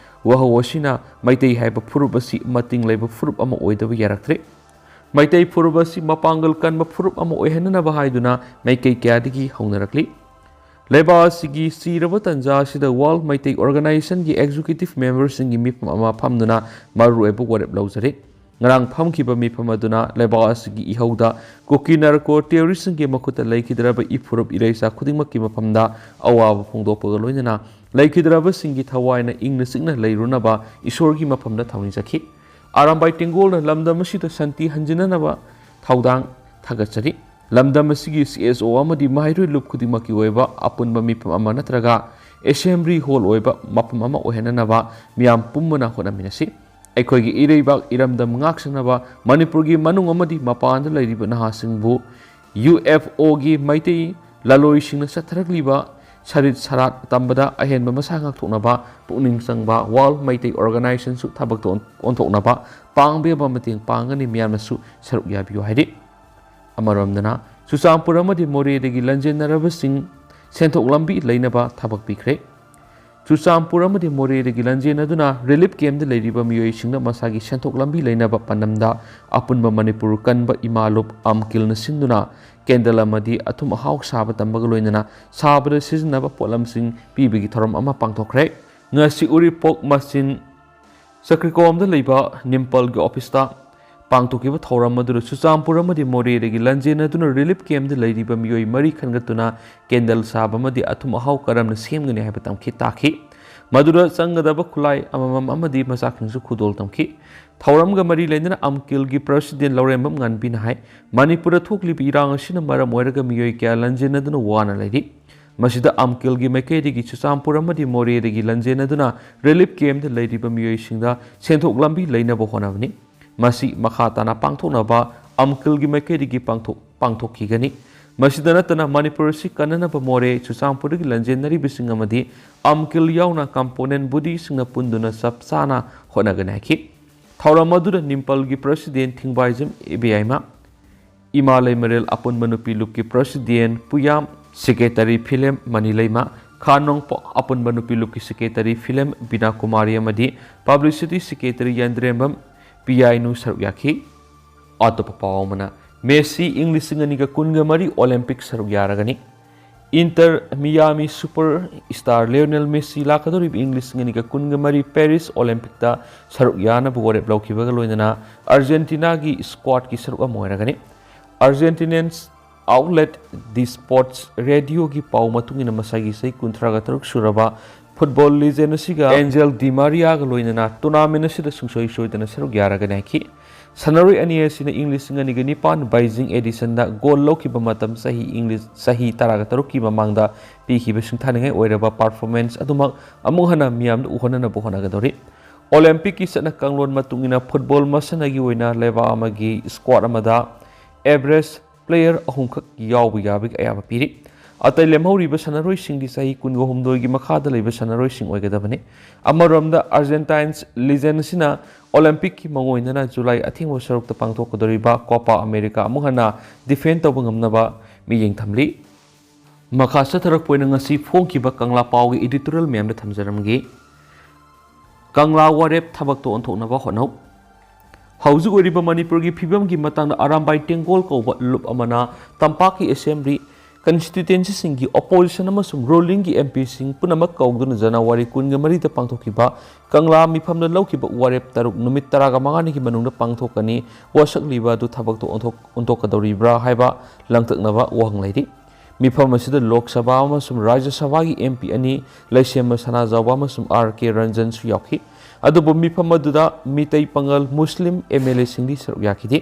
ꯋꯥꯍꯧ ꯑꯁꯤꯅ ꯃꯩꯇꯩ ꯍꯥꯏꯕ ꯐꯨꯔꯨꯞ ꯑꯁꯤ ꯃꯇꯤꯡ ꯂꯩꯕ ꯐꯨꯔꯨꯞ ꯑꯃ ꯑꯣꯏꯗꯕ ꯌꯥꯔꯛꯇ꯭ꯔꯦ꯫ ꯃꯩꯇꯩ ꯐꯨꯔꯨꯞ ꯑꯁꯤ ꯃꯄꯥꯡꯒꯜ ꯀꯟꯕ ꯐꯨꯔꯨꯞ ꯑꯃ ꯑꯣꯏꯍꯟꯅꯅꯕ ꯍꯥꯏꯗꯨꯅ ꯃꯥꯏꯀꯩ ꯀꯌꯥꯗꯒꯤ ꯍꯧꯅꯔꯛꯂꯤ꯫ ꯂꯩꯕꯥꯛ ꯑꯁꯤꯒꯤ ꯆꯤꯔꯕ ꯇꯟꯖꯥ ꯑꯁꯤꯗ World ꯃꯩꯇꯩ Organization ꯒꯤ Executive Member ꯁꯤꯡꯒꯤ ꯃꯤꯐꯝ ꯑꯃ ꯐꯝꯗꯨꯅ ꯃꯔꯨꯑꯣꯏꯕ ꯋꯥꯔꯦꯞ ꯂꯧꯖꯔꯤ꯫ ꯉꯔꯥꯡ ꯐꯝꯈꯤꯕ ꯃꯤꯐꯝ ꯑꯗꯨꯅ ꯂꯩꯕꯥꯛ ꯑꯁꯤꯒꯤ ꯏꯍꯧꯗ ꯀꯨꯀꯤ ꯅꯥꯔꯀꯣ ꯇꯦꯔꯣꯔꯤꯁꯁꯤꯡꯒꯤ ꯃꯈꯨꯠꯇ ꯂꯩꯈꯤꯗ꯭ꯔꯕ ꯏꯐꯨꯔꯨꯞ ꯏꯔꯩꯆꯥ ꯈꯨꯗꯤꯡꯃꯛꯀꯤ ꯃꯐꯝꯗ ꯑꯋꯥꯕ ꯐꯣꯡꯗꯣꯛꯄꯒ ꯂꯣꯏꯅꯅ ꯂꯩꯈꯤꯗ꯭ꯔꯕꯁꯤꯡꯒꯤ ꯊꯋꯥꯏꯅ ꯏꯪꯅ ꯆꯤꯛꯅ ꯂꯩꯔꯨꯅꯕ ꯏꯁꯣꯔꯒꯤ ꯃꯐꯝꯗ ꯊꯧꯅꯤꯖꯈꯤ꯫ ꯑꯔꯥꯝꯕꯥꯏ ꯇꯦꯡꯒꯣꯜꯅ ꯂꯝꯗꯝ ꯑꯁꯤꯗ ꯁꯥꯟꯇꯤ ꯍꯟꯖꯤꯟꯅꯅꯕ ꯊꯧꯗꯥꯡ ꯊꯥꯒꯠꯆꯔꯤ꯫ ꯂꯝꯗꯝ ꯑꯁꯤꯒꯤ C S O ꯑꯃꯗꯤ ꯃꯍꯩꯔꯣꯏ ꯂꯨꯞ ꯈꯨꯗꯤꯡꯃꯛꯀꯤ ꯑꯣꯏꯕ ꯑꯄꯨꯟꯕ ꯃꯤꯐꯝ ꯑꯃ ꯅꯠꯇ꯭ꯔꯒ Assembly Hall ꯑꯣꯏꯕ ꯃꯐꯝ ꯑꯃ ꯑꯣꯏꯍꯟꯅꯅꯕ ꯃꯤꯌꯥꯝ ꯄꯨꯝꯕꯅ ꯍꯣꯠꯅꯃꯤꯟꯅꯁꯤ꯫ ꯑꯩꯈꯣꯏꯒꯤ ꯏꯔꯩꯕꯥꯛ ꯏꯔꯝꯗꯝ ꯉꯥꯛꯁꯦꯟꯅꯕ ꯃꯅꯤꯄꯨꯔꯒꯤ ꯃꯅꯨꯡ ꯑꯃꯗꯤ ꯃꯄꯥꯟꯗ ꯂꯩꯔꯤꯕ ꯅꯍꯥꯁꯤꯡꯕꯨ U F O ꯒꯤ ꯃꯩꯇꯩ ꯂꯂꯣꯏꯁꯤꯡꯅ ꯆꯠꯊꯔꯛꯂꯤꯕ ꯁꯔꯤꯠ ꯁꯔꯥꯠ ꯇꯝꯕꯗ ꯑꯍꯦꯟꯕ ꯃꯁꯥ ꯉꯥꯛꯊꯣꯛꯅꯕ ꯄꯨꯛꯅꯤꯡ ꯆꯪꯕ World ꯃꯩꯇꯩ Organization ꯁꯨ ꯊꯕꯛꯇ ꯑꯣꯟ-, ꯑꯣꯟꯊꯣꯛꯅꯕ ꯄꯥꯡꯕ ꯌꯥꯕ ꯃꯇꯦꯡ ꯄꯥꯡꯒꯅꯤ, ꯃꯤꯌꯥꯝꯅꯁꯨ ꯁꯔꯨꯛ ꯌꯥꯕꯤꯌꯨ ꯍꯥꯏꯔꯤ꯫ ꯑꯃꯔꯣꯝꯗꯅ ꯆꯨꯔꯆꯥꯟꯄꯨꯔ ꯑꯃꯗꯤ ꯃꯣꯔꯦꯗꯒꯤ ꯂꯟꯖꯦꯟꯅꯔꯕꯁꯤꯡ ꯁꯦꯟꯊꯣꯛ ꯂꯝꯕꯤ ꯂꯩꯅꯕ ꯊꯕꯛ ꯄꯤꯈ꯭ꯔꯦ꯫ ꯆꯨꯔꯆꯥꯟꯄꯨꯔ ꯑꯃꯗꯤ ꯃꯣꯔꯦꯗꯒꯤ ꯂꯟꯖꯦꯟꯅꯗꯨꯅ relief camp ꯇ ꯂꯩꯔꯤꯕ ꯃꯤꯑꯣꯏꯁꯤꯡꯗ ꯃꯁꯥꯒꯤ ꯁꯦꯟꯊꯣꯛ ꯂꯝꯕꯤ ꯂꯩꯅꯕ ꯄꯥꯟꯗꯝꯗ ꯑꯄꯨꯟꯕ ꯃꯅꯤꯄꯨꯔ ꯀꯟꯕ ꯏꯃꯥ ꯂꯨꯞ ꯑꯝꯀꯤꯜꯅ ꯁꯤꯟꯗꯨꯅ candle ꯑꯃꯗꯤ ꯑꯊꯨꯝ ꯑꯍꯥꯎ ꯁꯥꯕ ꯇꯝꯕꯒ ꯂꯣꯏꯅꯅ ꯁꯥꯕꯗ ꯁꯤꯖꯤꯟꯅꯕ ꯄꯣꯠꯂꯝꯁꯤꯡ ꯄꯤꯕꯒꯤ ꯊꯧꯔꯝ ꯑꯃ ꯄꯥꯡꯊꯣꯛꯈ꯭ꯔꯦ꯫ ꯉꯁꯤ ꯎꯔꯤꯄꯣꯛ ꯃꯆꯤꯟ ꯆꯀ꯭ꯔꯤꯀꯣꯝꯗ ꯂꯩꯕ ꯅꯤꯝꯄꯜꯒꯤ office ꯇ ꯄꯥꯡꯊꯣꯛꯈꯤꯕ ꯊꯧꯔꯝ ꯑꯗꯨꯗ ꯆꯨꯔꯆꯥꯟꯄꯨꯔ ꯑꯃꯗꯤ ꯃꯣꯔꯦꯗꯒꯤ ꯂꯟꯖꯦꯟꯅꯗꯨꯅ relief camp ꯇ ꯂꯩꯔꯤꯕ ꯃꯤꯑꯣꯏ ꯃꯔꯤ ꯈꯟꯒꯠꯇꯨꯅ candle ꯁꯥꯕ ꯑꯃꯗꯤ ꯑꯊꯨꯝ ꯑꯍꯥꯎ ꯀꯔꯝꯅ ꯁꯦꯝꯒꯅꯤ ꯍꯥꯏꯕ ꯇꯝꯈꯤ ꯇꯥꯛꯈꯤ꯫ ꯃꯗꯨꯗ ꯆꯪꯒꯗꯕ ꯈꯨꯠꯂꯥꯏ ꯑꯃꯃꯝ ꯑꯃꯗꯤ ꯃꯆꯥꯁꯤꯡꯁꯨ ꯈꯨꯗꯣꯜ ꯇꯝꯈꯤ꯫ ꯊꯧꯔꯝꯒ ꯃꯔꯤ ꯂꯩꯅꯅ ꯑꯝꯀꯤꯜꯒꯤ President ꯂꯧꯔꯦꯝꯕꯝ ꯉꯥꯟꯕꯤꯅ ꯍꯥꯏ, ꯃꯅꯤꯄꯨꯔꯗ ꯊꯣꯛꯂꯤꯕ ꯏꯔꯥꯡ ꯑꯁꯤꯅ ꯃꯔꯝ ꯑꯣꯏꯔꯒ ꯃꯤꯑꯣꯏ ꯀꯌꯥ ꯂꯟꯖꯦꯟꯅꯗꯨꯅ ꯋꯥꯅ ꯂꯩꯔꯤ꯫ ꯃꯁꯤꯗ ꯑꯝꯀꯤꯜꯒꯤ ꯃꯥꯏꯀꯩꯗꯒꯤ ꯆꯨꯔꯆꯥꯟꯄꯨꯔ ꯑꯃꯗꯤ ꯃꯣꯔꯦꯗꯒꯤ ꯂꯥꯟꯖꯦꯟꯅꯗꯨꯅ ꯔꯤꯂꯤꯐ ꯀꯦꯝꯞꯇ ꯂꯩꯔꯤꯕ ꯃꯤꯑꯣꯏꯁꯤꯡꯗ ꯁꯦꯟꯊꯣꯛ ꯂꯝꯕꯤ ꯂꯩꯅꯕ ꯍꯣꯠꯅꯕꯅꯤ꯫ ꯃꯁꯤ ꯃꯈꯥ ꯇꯥꯅ ꯄꯥꯡꯊꯣꯛꯅꯕ ꯑꯝꯀꯤꯜꯒꯤ ꯃꯥꯏꯀꯩꯗꯒꯤ ꯄꯥꯡꯊꯣꯛ-, ꯄꯥꯡꯊꯣꯛꯈꯤꯒꯅꯤ꯫ ꯃꯁꯤꯗ ꯅꯠꯇꯅ ꯃꯅꯤꯄꯨꯔ ꯑꯁꯤ ꯀꯟꯅꯅꯕ ꯃꯣꯔꯦ, ꯆꯨꯔꯆꯥꯟꯄꯨꯔꯗꯒꯤ ꯂꯥꯟꯖꯦꯟꯅꯔꯤꯕꯁꯤꯡ ꯑꯃꯗꯤ ꯑꯝꯀꯤꯜ ꯌꯥꯎꯅ ꯀꯝꯄꯣꯅꯦꯟ ꯕꯣꯗꯤꯁꯤꯡꯅ ꯄꯨꯟꯗꯨꯅ ꯆꯞ ꯆꯥꯅ ꯍꯣꯠꯅꯒꯅꯤ ꯍꯥꯏꯈꯤ꯫ ꯊꯧꯔꯝ ꯑꯗꯨꯗ ꯅꯤꯝꯄꯜꯒꯤ ꯄ꯭ꯔꯁꯤꯗꯦꯟ ꯊꯤꯡꯕꯥꯏꯖꯝ ꯏꯕꯦꯌꯥꯏꯃ, ꯏꯃꯥ ꯂꯩꯃꯔꯦꯜ ꯑꯄꯨꯟꯕ ꯅꯨꯄꯤ ꯂꯨꯞꯀꯤ ꯄ꯭ꯔꯁꯤꯗꯦꯟ ꯄꯨꯌꯥꯝ, ꯁꯦꯀ꯭ꯔꯦꯇꯔꯤ ꯐꯤꯂꯝ ꯃꯅꯤ ꯂꯩꯃ, ꯈꯥ ꯅꯣꯡꯄꯣꯛ ꯑꯄꯨꯟꯕ ꯅꯨꯄꯤ ꯂꯨꯞꯀꯤ ꯁꯦꯀ꯭ꯔꯦꯇꯔꯤ ꯐꯤꯂꯝ ꯕꯤꯅꯥ ꯀꯨꯃꯥꯔꯤ ꯑꯃꯗꯤ ꯄꯕ꯭ꯂꯤꯁꯤꯇꯤ ꯁꯦꯀ꯭ꯔꯦꯇꯔꯤ ꯌꯥꯏꯟꯗ꯭ꯔꯦꯝꯕꯝ ꯄꯤꯌꯥꯏꯅꯨ ꯁꯔꯨꯛ ꯌꯥꯈꯤ꯫ ꯑꯇꯣꯞꯄ ꯄꯥꯎ ꯑꯃꯅ, ꯃꯦꯁꯤ ꯏꯪ ꯂꯤꯁꯤꯡ ꯑꯅꯤꯒ ꯀꯨꯟꯒ ꯃꯔꯤ ꯑꯣꯂꯦꯝꯄꯤꯛ ꯁꯔꯨꯛ ꯌꯥꯔꯒꯅꯤ꯫ Enter ꯃꯤꯌꯥꯃꯤ super star Lionel Messi ꯂꯥꯛꯀꯗꯧꯔꯤꯕ ꯏꯪ ꯂꯤꯁꯤꯡ ꯑꯅꯤꯒ ꯀꯨꯟꯒ ꯃꯔꯤ ꯄꯦꯔꯤꯁ ꯑꯣꯂꯦꯝꯄꯤꯛꯇ ꯁꯔꯨꯛ ꯌꯥꯅꯕ ꯋꯥꯔꯦꯞ ꯂꯧꯈꯤꯕꯒ ꯂꯣꯏꯅꯅ ꯑꯥꯔꯖꯦꯟꯇꯤꯅꯥꯒꯤ ꯁ꯭ꯀ꯭ꯋꯥꯗꯀꯤ ꯁꯔꯨꯛ ꯑꯃ ꯑꯣꯏꯔꯒꯅꯤ꯫ ꯑꯥꯔꯖꯦꯟꯇꯤꯅꯤꯌꯟꯁ ꯑꯥꯎꯠꯂꯦꯠ ꯗꯤ ꯁ꯭ꯄꯣꯔꯠꯁ ꯔꯦꯗꯤꯑꯣꯒꯤ ꯄꯥꯎ ꯃꯇꯨꯡ ꯏꯟꯅ ꯃꯁꯥꯒꯤ ꯆꯍꯤ ꯀꯨꯟꯊ꯭ꯔꯥꯒ ꯇꯔꯨꯛ ꯁꯨꯔꯕ ꯐꯨꯠꯕꯣꯜ ꯂꯤꯖꯦꯟ ꯑꯁꯤꯒ ꯑꯦꯟꯖꯦꯜ ꯗꯤ ꯃꯥꯔꯤꯌꯥꯒ ꯂꯣꯏꯅꯅ ꯇꯣꯔꯅꯥꯃꯦꯟ ꯑꯁꯤꯗ ꯁꯨꯡꯁꯣꯏ ꯁꯣꯏꯗꯅ ꯁꯔꯨꯛ ꯌꯥꯔꯒꯅꯤ ꯍꯥꯏꯈꯤ꯫ ꯁꯥꯟꯅꯔꯣꯏ ꯑꯅꯤ ꯑꯁꯤꯅ ꯏꯪ ꯂꯤꯁꯤꯡ ꯑꯅꯤꯒ ꯅꯤꯄꯥꯟ ꯕꯩꯖꯤꯡ ꯑꯦꯗꯤꯁꯟꯗ ꯒꯣꯜ ꯂꯧꯈꯤꯕ ꯃꯇꯝ ꯆꯍꯤ ꯏꯪ ꯂꯤ-, ꯆꯍꯤ ꯇꯔꯥꯒ ꯇꯔꯨꯛꯀꯤ ꯃꯃꯥꯡꯗ ꯄꯤꯈꯤꯕ ꯁꯤꯡꯊꯥꯅꯤꯡꯉꯥꯏ ꯑꯣꯏꯔꯕ ꯄꯔꯐꯣꯔꯃꯦꯟꯁ ꯑꯗꯨꯃꯛ ꯑꯃꯨꯛ ꯍꯟꯅ ꯃꯤꯌꯥꯝꯗ ꯎꯍꯟꯅꯅꯕ ꯍꯣꯠꯅꯒꯗꯧꯔꯤ꯫ ꯑꯣꯂꯦꯝꯄꯤꯛꯀꯤ ꯆꯠꯅ ꯀꯥꯡꯂꯣꯟ ꯃꯇꯨꯡ ꯏꯟꯅ ꯐꯨꯠꯕꯣꯜ ꯃꯁꯥꯟꯅꯒꯤ ꯑꯣꯏꯅ ꯂꯩꯕꯥꯛ ꯑꯃꯒꯤ ꯁ꯭ꯀ꯭ꯋꯥꯗ ꯑꯃꯗ ꯑꯦꯚꯔꯦꯖ ꯄ꯭ꯂꯦꯌꯔ ꯑꯍꯨꯝꯈꯛ ꯌꯥꯎꯕ ꯌꯥꯕꯒꯤ ꯑꯌꯥꯕ ꯄꯤꯔꯤ꯫ ꯑꯇꯩ ꯂꯦꯝꯍꯧꯔꯤꯕ ꯁꯥꯟꯅꯔꯣꯏꯁꯤꯡꯗꯤ ꯆꯍꯤ ꯀꯨꯟꯒ ꯍꯨꯝꯗꯣꯏꯒꯤ ꯃꯈꯥꯗ ꯂꯩꯕ ꯁꯥꯟꯅꯔꯣꯏꯁꯤꯡ ꯑꯣꯏꯒꯗꯕꯅꯤ꯫ ꯑꯃꯔꯣꯝꯗ, ꯑꯥꯔꯖꯦꯟꯇꯥꯏꯟꯁ ꯂꯤꯖꯦꯟ ꯑꯁꯤꯅ ꯑꯣꯂꯦꯝꯄꯤꯛꯀꯤ ꯃꯉꯣꯏꯗꯅ ꯖꯨꯂꯥꯏ ꯑꯊꯦꯡꯕ ꯁꯔꯨꯛꯇ ꯄꯥꯡꯊꯣꯛꯀꯗꯧꯔꯤꯕ ꯀꯣꯄꯥ ꯑꯃꯦꯔꯤꯀꯥ ꯑꯃꯨꯛ ꯍꯟꯅ ꯗꯤꯐꯦꯟ ꯇꯧꯕ ꯉꯝꯅꯕ ꯃꯤꯠꯌꯦꯡ ꯊꯝꯂꯤ꯫ ꯃꯈꯥ ꯆꯠꯊꯔꯛꯄ ꯑꯣꯏꯅ ꯉꯁꯤ ꯐꯣꯡꯈꯤꯕ ꯀꯪꯂꯥ ꯄꯥꯎꯒꯤ ꯏꯗꯤꯇꯣꯔꯤꯌꯦꯜ ꯃꯌꯥꯝꯗ ꯊꯝꯖꯔꯝꯒꯦ꯫ ꯀꯪꯂꯥ ꯋꯥꯔꯦꯞ ꯊꯕꯛꯇ ꯑꯣꯟꯊꯣꯛꯅꯕ ꯍꯣꯠꯅꯧ꯫ ꯍꯧꯖꯤꯛ ꯑꯣꯏꯔꯤꯕ ꯃꯅꯤꯄꯨꯔꯒꯤ ꯐꯤꯕꯝꯒꯤ ꯃꯇꯥꯡꯗ ꯑꯔꯥꯝꯕꯥꯏ ꯇꯦꯡꯒꯣꯜ ꯀꯧꯕ ꯂꯨꯞ ꯑꯃꯅ ꯇꯝꯄꯥꯛꯀꯤ ꯑꯦꯁꯦꯝꯕ꯭ꯂꯤ ꯀꯟꯁꯇꯤꯇ꯭ꯋꯦꯟꯁꯤꯁꯤꯡꯒꯤ ꯑꯣꯄꯣꯖꯤꯁꯟ ꯑꯃꯁꯨꯡ ꯔꯨꯂꯤꯡꯒꯤ ꯑꯦꯝ ꯄꯤꯁꯤꯡ ꯄꯨꯝꯅꯃꯛ ꯀꯧꯗꯨꯅ ꯖꯅꯋꯥꯔꯤ ꯀꯨꯟꯒ ꯃꯔꯤꯗ ꯄꯥꯡꯊꯣꯛꯈꯤꯕ ꯀꯪꯂꯥ ꯃꯤꯐꯝꯗ ꯂꯧꯈꯤꯕ ꯋꯥꯔꯦꯞ ꯇꯔꯨꯛ ꯅꯨꯃꯤꯠ ꯇꯔꯥꯒ ꯃꯉꯥꯅꯤꯒꯤ ꯃꯅꯨꯡꯗ ꯄꯥꯡꯊꯣꯛꯀꯅꯤ꯫ ꯋꯥꯁꯛꯂꯤꯕ ꯑꯗꯨ ꯊꯕꯛꯇ ꯑꯣꯟꯊꯣꯛ-, ꯑꯣꯟꯊꯣꯛꯀꯗꯧꯔꯤꯕ꯭ꯔꯥ ꯍꯥꯏꯕ ꯂꯥꯡꯇꯛꯅꯕ ꯋꯥꯍꯪ ꯂꯩꯔꯤ꯫ ꯃꯤꯐꯝ ꯑꯁꯤꯗ ꯂꯣꯛ ꯁꯚꯥ ꯑꯃꯁꯨꯡ ꯔꯥꯖ꯭ꯌ ꯁꯚꯥꯒꯤ ꯑꯦꯝ ꯄꯤ ꯑꯅꯤ, ꯂꯩꯁꯦꯝꯕ ꯁꯅꯥꯖꯥꯎꯕ ꯑꯃꯁꯨꯡ ꯑꯥꯔ ꯀꯦ ꯔꯟꯖꯟꯁꯨ ꯌꯥꯎꯈꯤ꯫ ꯑꯗꯨꯕꯨ ꯃꯤꯐꯝ ꯑꯗꯨꯗ ꯃꯤꯇꯩ ꯄꯥꯉꯜ ꯃꯨꯁꯂꯤꯝ ꯑꯦꯝ ꯑꯦꯜ ꯑꯦꯁꯤꯡꯗꯤ ꯁꯔꯨꯛ ꯌꯥꯈꯤꯗꯦ꯫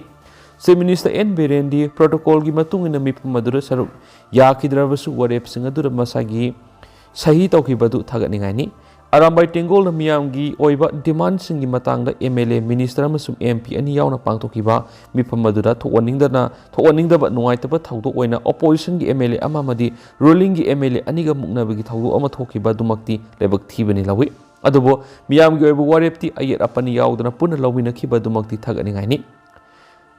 Chief Minister N Biren'ꯗꯤ protocolꯒꯤ ꯃꯇꯨꯡ ꯏꯟꯅ ꯃꯤꯐꯝ ꯑꯗꯨꯗ ꯁꯔꯨꯛ ꯌꯥꯈꯤꯗ꯭ꯔꯕꯁꯨ ꯋꯥꯔꯦꯞꯁꯤꯡ ꯑꯗꯨꯗ ꯃꯁꯥꯒꯤ ꯁꯍꯤ ꯇꯧꯈꯤꯕ ꯑꯗꯨ ꯊꯥꯒꯠꯅꯤꯡꯉꯥꯏꯅꯤ꯫ ꯑꯔꯥꯝꯕꯥꯏ ꯇꯦꯡꯒꯣꯜꯅ ꯃꯤꯌꯥꯝꯒꯤ ꯑꯣꯏꯕ demandꯁꯤꯡꯒꯤ ꯃꯇꯥꯡꯗ M L A, minister ꯑꯃꯁꯨꯡ M P ꯑꯅꯤ ꯌꯥꯎꯅ ꯄꯥꯡꯊꯣꯛꯈꯤꯕ ꯃꯤꯐꯝ ꯑꯗꯨꯗ ꯊꯣꯛꯍꯟꯅꯤꯡꯗꯅ, ꯊꯣꯛꯍꯟꯅꯤꯡꯗꯕ ꯅꯨꯡꯉꯥꯏꯇꯕ ꯊꯧꯗꯣꯛ ꯑꯣꯏꯅ oppositionꯒꯤ M L A ꯑꯃ ꯑꯃꯗꯤ rulingꯒꯤ M L A ꯑꯅꯤꯒ ꯃꯨꯛꯅꯕꯒꯤ ꯊꯧꯗꯣꯛ ꯑꯃ ꯊꯣꯛꯈꯤꯕ ꯑꯗꯨꯃꯛꯇꯤ ꯂꯥꯏꯕꯛ ꯊꯤꯕꯅꯤ ꯂꯧꯏ꯫ ꯑꯗꯨꯕꯨ ꯃꯤꯌꯥꯝꯒꯤ ꯑꯣꯏꯕ ꯋꯥꯔꯦꯞꯇꯤ ꯑꯌꯦꯠ ꯑꯄꯟ ꯌꯥꯎꯗꯅ ꯄꯨꯟꯅ ꯂꯧꯃꯤꯟꯅꯈꯤꯕ ꯑꯗꯨꯃꯛꯇꯤ ꯊꯥꯒꯠꯅꯤꯡꯉꯥꯏꯅꯤ꯫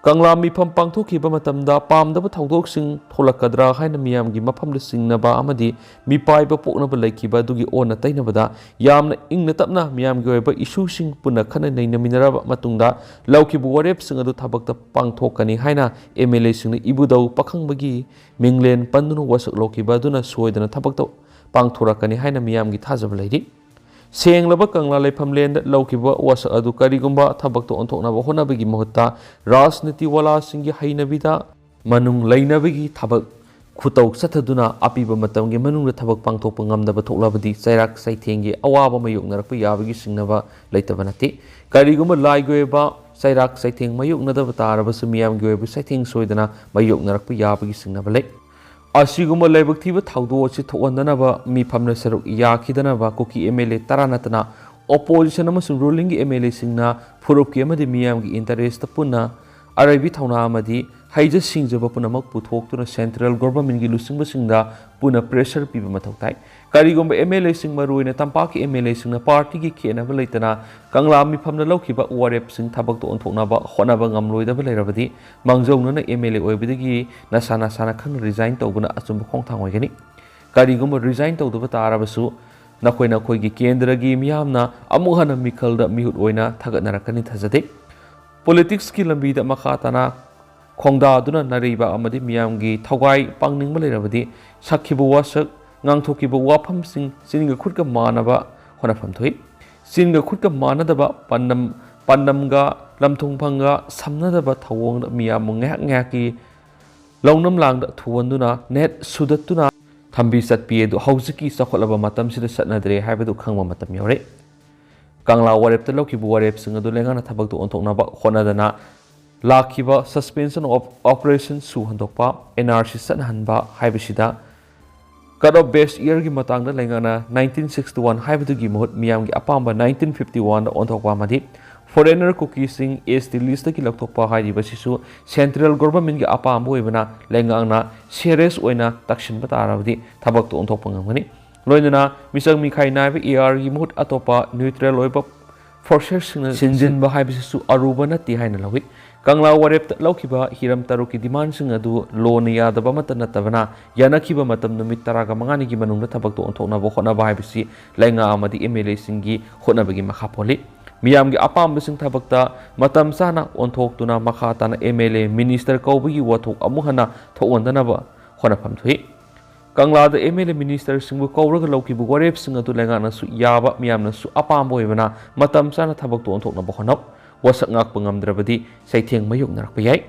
ꯀꯪꯂꯥ ꯃꯤꯐꯝ ꯄꯥꯡꯊꯣꯛꯈꯤꯕ ꯃꯇꯝꯗ ꯄꯥꯝꯗꯕ ꯊꯧꯗꯣꯛꯁꯤꯡ ꯊꯣꯛꯂꯛꯀꯗ꯭ꯔꯥ ꯍꯥꯏꯅ ꯃꯤꯌꯥꯝꯒꯤ ꯃꯐꯝꯗ ꯆꯤꯡꯅꯕ ꯑꯃꯗꯤ ꯃꯤꯄꯥꯏꯕ ꯄꯣꯛꯅꯕ ꯂꯩꯈꯤꯕ ꯑꯗꯨꯒꯤ ꯑꯣꯟꯅ ꯇꯩꯅꯕꯗ ꯌꯥꯝꯅ ꯏꯪꯅ ꯇꯞꯅ ꯃꯤꯌꯥꯝꯒꯤ ꯑꯣꯏꯕ issueꯁꯤꯡ ꯄꯨꯟꯅ ꯈꯟꯅ ꯅꯩꯅꯃꯤꯟꯅꯔꯕ ꯃꯇꯨꯡꯗ ꯂꯧꯈꯤꯕ ꯋꯥꯔꯦꯞꯁꯤꯡ ꯑꯗꯨ ꯊꯕꯛꯇ ꯄꯥꯡꯊꯣꯛꯀꯅꯤ ꯍꯥꯏꯅ M L Aꯁꯤꯡꯅ ꯏꯕꯨꯙꯧ ꯄꯥꯈꯪꯕꯒꯤ ꯃꯤꯡꯂꯦꯟ ꯄꯟꯗꯨꯅ ꯋꯥꯁꯛ ꯂꯧꯈꯤꯕ ꯑꯗꯨꯅ ꯁꯣꯏꯗꯅ ꯊꯕꯛꯇ ꯄꯥꯡꯊꯣꯔꯛꯀꯅꯤ ꯍꯥꯏꯅ ꯃꯤꯌꯥꯝꯒꯤ ꯊꯥꯖꯕ ꯂꯩꯔꯤ꯫ ꯁꯦꯡꯂꯕ ꯀꯪꯂꯥ ꯂꯩꯐꯝꯂꯦꯟꯗ ꯂꯧꯈꯤꯕ ꯋꯥꯁꯛ ꯑꯗꯨ ꯀꯔꯤꯒꯨꯝꯕ ꯊꯕꯛꯇ ꯑꯣꯟꯊꯣꯛꯅꯕ ꯍꯣꯠꯅꯕꯒꯤ ꯃꯍꯨꯠꯇ ꯔꯥꯖꯅꯤꯇꯤ ꯋꯥꯂꯥꯁꯤꯡꯒꯤ ꯍꯩꯅꯕꯤꯗ ꯃꯅꯨꯡ ꯂꯩꯅꯕꯒꯤ ꯊꯕꯛ ꯈꯨꯇꯧ ꯆꯠꯊꯗꯨꯅ ꯑꯄꯤꯕ ꯃꯇꯝꯒꯤ ꯃꯅꯨꯡꯗ ꯊꯕꯛ ꯄꯥꯡꯊꯣꯛꯄ ꯉꯝꯗꯕ ꯊꯣꯛꯂꯕꯗꯤ ꯆꯩꯔꯥꯛ ꯆꯩꯊꯦꯡꯒꯤ ꯑꯋꯥꯕ ꯃꯥꯌꯣꯛꯅꯔꯛꯄ ꯌꯥꯕꯒꯤ ꯆꯤꯡꯅꯕ ꯂꯩꯇꯕ ꯅꯠꯇꯦ꯫ ꯀꯔꯤꯒꯨꯝꯕ ꯂꯥꯏꯒꯤ ꯑꯣꯏꯕ ꯆꯩꯔꯥꯛ ꯆꯩꯊꯦꯡ ꯃꯥꯌꯣꯛꯅꯗꯕ ꯇꯥꯔꯕꯁꯨ ꯃꯤꯌꯥꯝꯒꯤ ꯑꯣꯏꯕ ꯆꯩꯊꯦꯡ ꯁꯣꯏꯗꯅ ꯃꯥꯌꯣꯛꯅꯔꯛꯄ ꯌꯥꯕꯒꯤ ꯆꯤꯡꯅꯕ ꯂꯩ꯫ ꯑꯁꯤꯒꯨꯝꯕ ꯂꯥꯏꯕꯛ ꯊꯤꯕ ꯊꯧꯗꯣꯛ ꯑꯁꯤ ꯊꯣꯛꯍꯟꯗꯅꯕ ꯃꯤꯐꯝꯗ ꯁꯔꯨꯛ ꯌꯥꯈꯤꯗꯅꯕ ꯀꯨꯀꯤ M L A ꯇꯔꯥ ꯅꯠꯇꯅ opposition ꯑꯃꯁꯨꯡ rulingꯒꯤ M L Aꯁꯤꯡꯅ ꯐꯨꯔꯨꯞꯀꯤ ꯑꯃꯗꯤ ꯃꯤꯌꯥꯝꯒꯤ interestꯇ ꯄꯨꯟꯅ ꯑꯔꯩꯕꯤ ꯊꯧꯅꯥ ꯑꯃꯗꯤ ꯍꯩꯖ ꯁꯤꯡꯖꯕ ꯄꯨꯝꯅꯃꯛ ꯄꯨꯊꯣꯛꯇꯨꯅ central governmentꯀꯤ ꯂꯨꯆꯤꯡꯕꯁꯤꯡꯗ ꯄꯨꯟꯅ pressure ꯄꯤꯕ ꯃꯊꯧ ꯇꯥꯏ꯫ ꯀꯔꯤꯒꯨꯝꯕ M L Aꯁꯤꯡ, ꯃꯔꯨꯑꯣꯏꯅ ꯇꯝꯄꯥꯛꯀꯤ M L Aꯁꯤꯡꯅ partyꯒꯤ ꯈꯦꯠꯅꯕ ꯂꯩꯇꯅ ꯀꯪꯂꯥ ꯃꯤꯐꯝꯅ ꯂꯧꯈꯤꯕ ꯋꯥꯔꯦꯞꯁꯤꯡ ꯊꯕꯛꯇ ꯑꯣꯟꯊꯣꯛꯅꯕ ꯍꯣꯠꯅꯕ ꯉꯝꯂꯣꯏꯗꯕ ꯂꯩꯔꯕꯗꯤ ꯃꯥꯡꯖꯧꯅꯅ M L A ꯑꯣꯏꯕꯗꯒꯤ ꯅꯁꯥ ꯅꯁꯥꯅ ꯈꯪꯅ resign ꯇꯧꯕꯅ ꯑꯆꯨꯝꯕ ꯈꯣꯡꯊꯥꯡ ꯑꯣꯏꯒꯅꯤ꯫ ꯀꯔꯤꯒꯨꯝꯕ resign ꯇꯧꯗꯕ ꯇꯥꯔꯕꯁꯨ ꯅꯈꯣꯏ ꯅꯈꯣꯏꯒꯤ ꯀꯦꯟꯗ꯭ꯔꯒꯤ ꯃꯤꯌꯥꯝꯅ ꯑꯃꯨꯛ ꯍꯟꯅ ꯃꯤꯈꯜꯗ ꯃꯤꯍꯨꯠ ꯑꯣꯏꯅ ꯊꯥꯒꯠꯅꯔꯛꯀꯅꯤ ꯊꯥꯖꯗꯦ꯫ Politicsꯀꯤ ꯂꯝꯕꯤꯗ ꯃꯈꯥ ꯇꯥꯅ ꯈꯣꯡꯗꯥꯗꯨꯅ ꯅꯥꯔꯩꯕ ꯑꯃꯗꯤ ꯃꯤꯌꯥꯝꯒꯤ ꯊꯋꯥꯏ ꯄꯥꯡꯅꯤꯡꯕ ꯂꯩꯔꯕꯗꯤ ꯁꯛꯈꯤꯕ ꯋꯥꯁꯛ, ꯉꯥꯡꯊꯣꯛꯈꯤꯕ ꯋꯥꯐꯝꯁꯤꯡ ꯆꯤꯟꯒ ꯈꯨꯠꯀ ꯃꯥꯟꯅꯕ ꯍꯣꯠꯅꯐꯝ ꯊꯣꯛꯏ꯫ ꯆꯤꯟꯒ ꯈꯨꯠꯀ ꯃꯥꯟꯅꯗꯕ ꯄꯥꯟꯗꯝ, ꯄꯥꯟꯗꯝꯒ ꯂꯝꯊꯨꯡꯐꯝꯒ ꯁꯝꯅꯗꯕ ꯊꯧꯑꯣꯡꯗ ꯃꯤꯌꯥꯝꯕꯨ ꯉꯥꯏꯍꯥꯛ ꯉꯥꯏꯍꯥꯛꯀꯤ ꯂꯧꯅꯝ ꯂꯥꯡꯗ ꯊꯨꯍꯟꯗꯨꯅ ꯅꯦꯠ ꯁꯨꯗꯠꯇꯨꯅ ꯊꯝꯕꯤ ꯆꯠꯄꯤ ꯑꯗꯨ ꯍꯧꯖꯤꯛꯀꯤ ꯆꯥꯎꯈꯠꯂꯕ ꯃꯇꯝꯁꯤꯗ ꯆꯠꯅꯗ꯭ꯔꯦ ꯍꯥꯏꯕꯗꯨ ꯈꯪꯕ ꯃꯇꯝ ꯌꯧꯔꯦ꯫ ꯀꯪꯂꯥ ꯋꯥꯔꯦꯞꯇ ꯂꯧꯈꯤꯕ ꯋꯥꯔꯦꯞꯁꯤꯡ ꯑꯗꯨ ꯂꯩꯉꯥꯛꯅ ꯊꯕꯛꯇ ꯑꯣꯟꯊꯣꯛꯅꯕ ꯍꯣꯠꯅꯗꯅ ꯂꯥꯛꯈꯤꯕ Suspension of Operation ꯁꯨ ꯍꯟꯗꯣꯛꯄ, N R C ꯆꯠꯅꯍꯟꯕ ꯍꯥꯏꯕꯁꯤꯗ cut off base yearꯒꯤ ꯃꯇꯥꯡꯗ ꯂꯩꯉꯥꯛꯅ nineteen sixty one ꯍꯥꯏꯕꯗꯨꯒꯤ ꯃꯍꯨꯠ ꯃꯤꯌꯥꯝꯒꯤ ꯑꯄꯥꯝꯕ nineteen fifty oneꯗ ꯑꯣꯟꯊꯣꯛꯄ ꯑꯃꯗꯤ foreigner ꯀꯨꯀꯤꯁꯤꯡ S T listꯇꯒꯤ ꯂꯧꯊꯣꯛꯄ ꯍꯥꯏꯔꯤꯕꯁꯤꯁꯨ central governmentꯀꯤ ꯑꯄꯥꯝꯕ ꯑꯣꯏꯕꯅ ꯂꯩꯉꯥꯛꯅ serious ꯑꯣꯏꯅ ꯇꯛꯁꯤꯟꯕ ꯇꯥꯔꯕꯗꯤ ꯊꯕꯛꯇꯨ ꯑꯣꯟꯊꯣꯛꯄ ꯉꯝꯒꯅꯤ꯫ ꯂꯣꯏꯅꯅ ꯃꯤꯆꯪ ꯃꯤꯈꯥꯏ ꯅꯥꯏꯕ ARꯒꯤ ꯃꯍꯨꯠ ꯑꯇꯣꯞꯄ neutral ꯑꯣꯏꯕ forcesꯁꯤꯡꯅ ꯁꯤꯟꯖꯤꯟꯕ ꯍꯥꯏꯕꯁꯤꯁꯨ ꯑꯔꯨꯕ ꯅꯠꯇꯦ ꯍꯥꯏꯅ ꯂꯧꯏ꯫ ꯀꯪꯂꯥ ꯋꯥꯔꯦꯞꯇ ꯂꯧꯈꯤꯕ ꯍꯤꯔꯝ ꯇꯔꯨꯛꯀꯤ demandꯁꯤꯡ ꯑꯗꯨ ꯂꯣꯅ ꯌꯥꯗꯕ ꯑꯃꯠꯇ ꯅꯠꯇꯕꯅ, ꯌꯥꯅꯈꯤꯕ ꯃꯇꯝ ꯅꯨꯃꯤꯠ ꯇꯔꯥꯒ ꯃꯉꯥꯅꯤꯒꯤ ꯃꯅꯨꯡꯗ ꯊꯕꯛꯇꯨ ꯑꯣꯟꯊꯣꯛꯅꯕ ꯍꯣꯠꯅꯕ ꯍꯥꯏꯕꯁꯤ ꯂꯩꯉꯥꯛ ꯑꯃꯗꯤ MLAꯁꯤꯡꯒꯤ ꯍꯣꯠꯅꯕꯒꯤ ꯃꯈꯥ ꯄꯣꯜꯂꯤ꯫ ꯃꯤꯌꯥꯝꯒꯤ ꯑꯄꯥꯝꯕꯁꯤꯡ ꯊꯕꯛꯇ ꯃꯇꯝ ꯆꯥꯅ ꯑꯣꯟꯊꯣꯛꯇꯨꯅ ꯃꯈꯥ ꯇꯥꯅ MLA minister ꯀꯧꯕꯒꯤ ꯋꯥꯊꯣꯛ ꯑꯃꯨꯛ ꯍꯟꯅ ꯊꯣꯛꯍꯟꯗꯅꯕ ꯍꯣꯠꯅꯐꯝ ꯊꯣꯛꯏ꯫ ꯀꯪꯂꯥꯗ MLA ministerꯁꯤꯡꯕꯨ ꯀꯧꯔꯒ ꯂꯧꯈꯤꯕ ꯋꯥꯔꯦꯞꯁꯤꯡ ꯑꯗꯨ ꯂꯩꯉꯥꯛꯅꯁꯨ ꯌꯥꯕ, ꯃꯤꯌꯥꯝꯅꯁꯨ ꯑꯄꯥꯝꯕ ꯑꯣꯏꯕꯅ ꯃꯇꯝ ꯆꯥꯅ ꯊꯕꯛꯇꯨ ꯑꯣꯟꯊꯣꯛꯅꯕ ꯍꯣꯠꯅꯧ꯫ ꯋꯥꯁꯛ ꯉꯥꯛꯄ ꯉꯝꯗ꯭ꯔꯕꯗꯤ ꯆꯩꯊꯦꯡ ꯃꯥꯌꯣꯛꯅꯔꯛꯄ ꯌꯥꯏ꯫